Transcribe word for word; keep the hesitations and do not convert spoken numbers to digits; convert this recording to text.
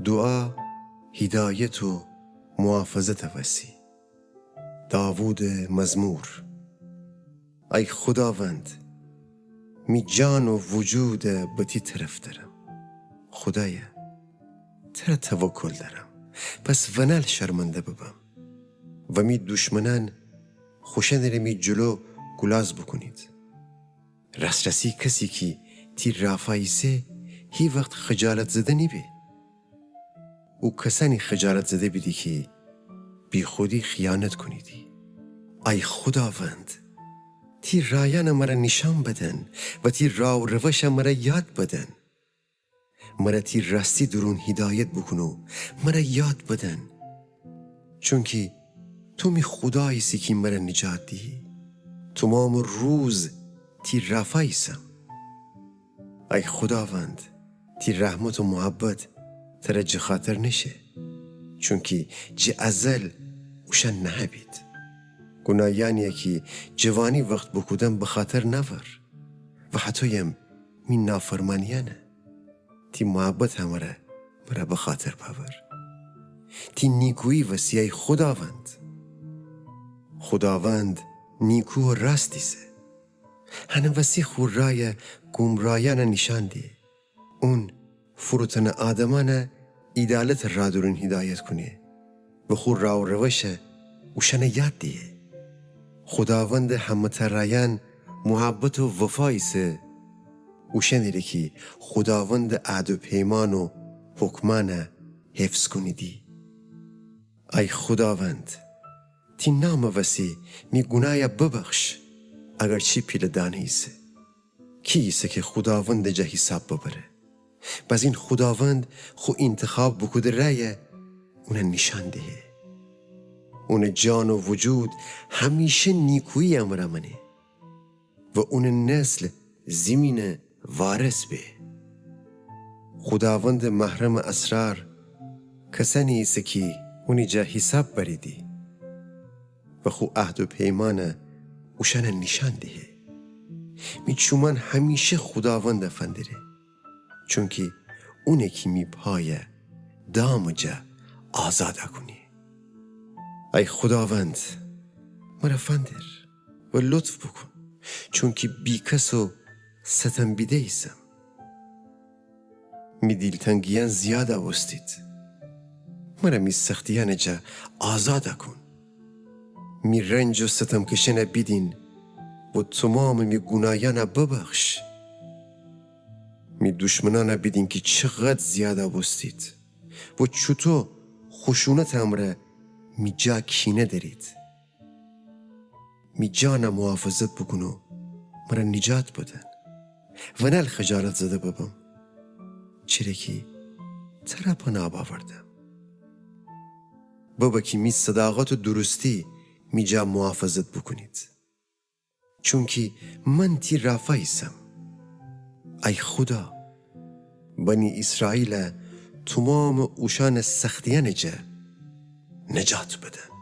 دوعا هیدایت و محافظتٚ وسی. داوودٚ مزمور. ای خوداوند، می جان و وجود به تی طرف دأرم. خودایا، تره توکل دأرم، پس ونل شرمنده ببم و می دشمنأن خوشأنٚره می جلو گولاز بوکونید. راس‌راسی کسی کی تی رافا ایسه، هی وخت خجالت زده نیبه. او کسأنی خجالت زده بیدی کی بیخودی خیانت کونیدی. ای خوداوند، تی رایأنه مره نیشأن بدن و تی راه و روشه مره یاد بدن. مره تی راستی دورون هیدایت بوکون و مره یاد بدن. چونکی تو می خودا ایسی کی مره نجات دیهی. تومامٚ روز تی رافا ایسم. ای خوداوند، تی رحمت و محبت تره جٚه خاطر نشه، چونکی جٚه ازل اوشأن نهه‌بید. گوناهیأنی کی جوانی وخت بوکودم بخاطر نأور و هطویم می نافرمانیأنه. تی محبتٚ امره مره بخاطر بأور. تی نیکویی وسی ای خوداوند. خوداوند نیکو و راست ایسه. هنٚ وسی خو رایه گمراهیأنه نیشأن دیه. اون فروتنٚ آدمأنه عیدالتٚ راه دورون هیدایت کونه و خو راه و روشه اوشأنه یاد دیه. خوداوندٚ همه‌تأ رایأن محبت و وفا ایسه، اوشأنیره کی خوداوندٚ عهد و پیمان و حکمأنه حفظ کونیدی. ای خوداوند، تی نامٚ وسی می گونایا ببخش، اگرچی پیله دانه ایسه. کی ایسه کی خوداوندٚ جا حیساب ببره؟ بزین خوداوند خو اینتخاب بوکوده رایه اونه نیشأن دهه. اونٚ جان و وجود همیشه نیکویی امرأ مأنه و اونٚ نسل زیمینٚ وارث به. خوداوندٚ محرمٚ اسرار کسأنی ایسه کی اونی جا حیساب بریدی و خو عهد و پیمأنه اوشأنه نیشأن دهه. می چومأن همیشه خوداوند فندره، چونکی اونه کی می پایه دامٚ جا آزاد کونی. ای خوداوند، مره فندر و لطف بوکون، چونکی بیکس و ستم بیده ایسم. می دیلتنگیأن زیاد بوستید. مره می سختیأنٚ جا آزاد کون. می رنج و ستم کشئنه بیدین و تومامٚ می گوناهیأنه ببخش. می دشمنأنه بیدین کی چقدر زیاد بوستید و چوطو خشونتٚ امرأ می جا کینه دأرید. می جانه محافظت بوکون و مره نجات بدن. ونل خجالت زده ببم، چره کی تره پناه بأوردم. ببه کی می صداقت و درستی می جا محافظت بوکونید، چونکی من تی رافا ایسم. ای خودا، بنی ایسرائیله تومامٚ اوشأنٚ سختیأنٚ جا نجات بدن.